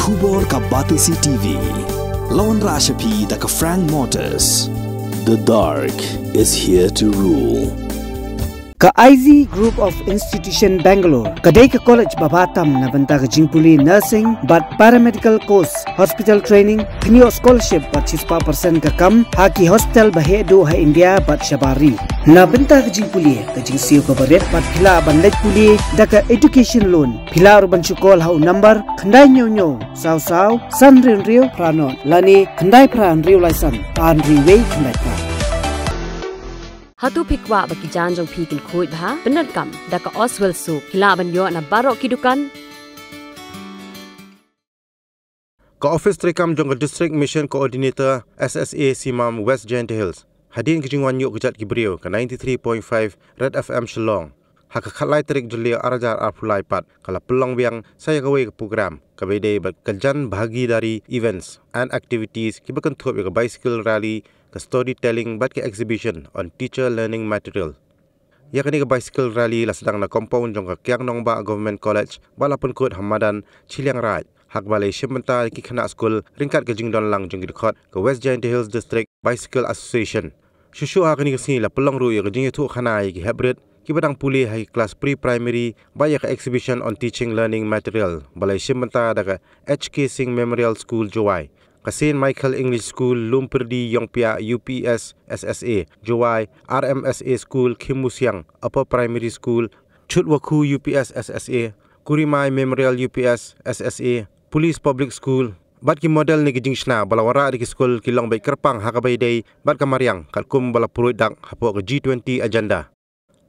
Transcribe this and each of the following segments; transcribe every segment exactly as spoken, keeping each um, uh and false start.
Khubor ka Batesi T V. La wanrah sha phi da ka Frank Motors. The dark is here to rule. Ka I Z Group of Institution Bangalore ka dei ka college ba bha tam na bynta ka jingpule nursing bad paramedical course, hospital training, kynnoh scholarship bad shispah percent ka kam ha ki hospital ba heh duh ha India bad shabar ri. Na bynta ka jingpule, ka jingsiew kaba rit bad phi lah ban leit pule da ka education loan. Phi lah ruh ban shu call ha u number khyndai hynñiew hynñiew saw saw san hynriew hynriew phra nod lane khyndai phra hynriew lai san ar hynriew wei khyndai phra. Hato phi kwah ba ki jaiñ jong phi kin khuid bha? Pyndonkam da ka Oswell Soap. Phi lah ban ïoh na baroh ki dukan. Ka office treikam jong ka District Mission Coordinator S S A Simam West Jaintia Hills, hadien ka jingwan ïuh kjat ki briew ka ninety-three point five Red F M Shillong, ha ka khatlai tarik Jylliew arhajar arphew lai pat, ka la pynlong biang sa ïa kawei ka program kaba ïadei bad ka Jan Bhagidari Events and Activities kiba kynthup ïa ka bicycle rally, ka storytelling bad ka exhibition on teacher learning material. Ïa kane ka bicycle rally la sdang na compound jong ka Kiang Nangbah Government College bad la pynkut ha madan Chilliangraij, ha kaba la ïashim bynta da ki khynnah skul ryngkat ka jingdon lang jong ki dkhot ka West Jaintia Hills District Bicycle Association. Shuh shuh ha kane ka sngi la pynlong ruh ïa ka jingïathuhkhana ïa ki heprit kiba dang pule ha ki klas pre-primary bad ïa ka exhibition on teaching learning material ba la ïashim bynta da ka H K Singh Memorial School Jowai, ka Saint Michael English School Lumpyrdi Iongpiah U P S S S A Jowai, R M S A School Khimmusiang Upper Primary School, Chutwakhu U P S S S A, Kurimai Memorial U P S S S A, Police Public School, bad ki model ne ki jingshna ba la wanrah da ki skul ki long beit kyrpang ha kaba ïadei bad ka mariang katkum ba la pynroi dak hapoh ka G twenty agenda.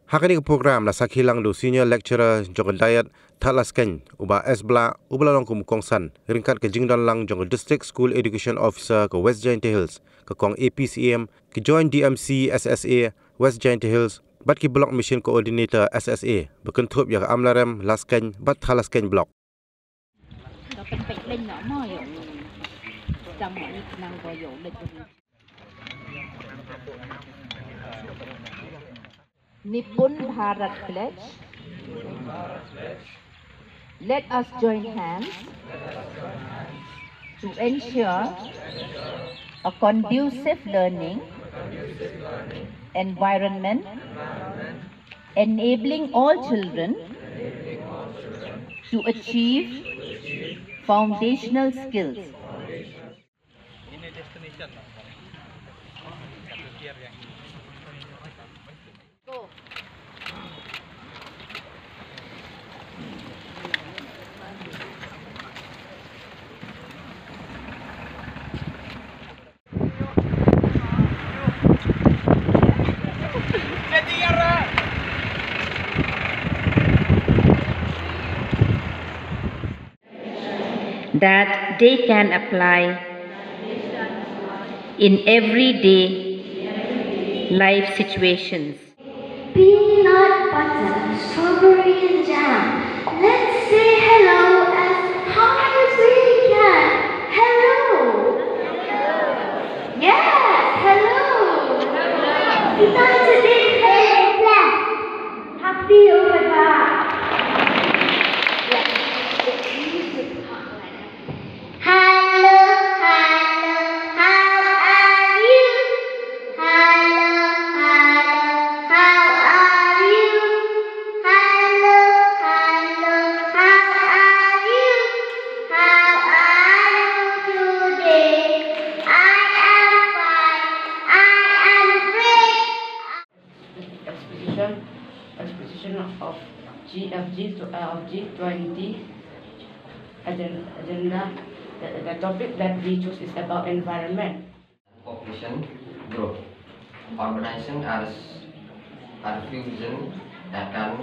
Ha kane ka program la sakhi lang da u Senior Lecturer jong ka Dayat Thadlaskein, u Bah S Blah, uba la long kum u kongsan ryngkat ka jingdon lang jong ka District School Education Officer ka West Jaintia Hills, ka Kong A P C M, ki Joint D M C S S A West Jaintia Hills bad ki Block Mission Coordinator S S A ba kynthup ïa ka Amlarem, Laskein bad Thadlaskein Block. Nipun Bharat Pledge. Let us join hands to ensure a conducive learning environment, enabling all children to achieve foundational skills. That they can apply in everyday life situations. Peanut butter, strawberry and jam. Let's say hello as hard as we can. Hello. Yes, hello. Kita sedih. Happy over that. Hello, hello, how are you? Hello, hello, how are you? Hello, hello, how are you? How are you today? I am fine. I am great. Exposition, exposition of G F G to, uh, of G twenty agen-, agenda. The, the topic that we choose is about environment. Population growth. Urbanization are, are few reasons that can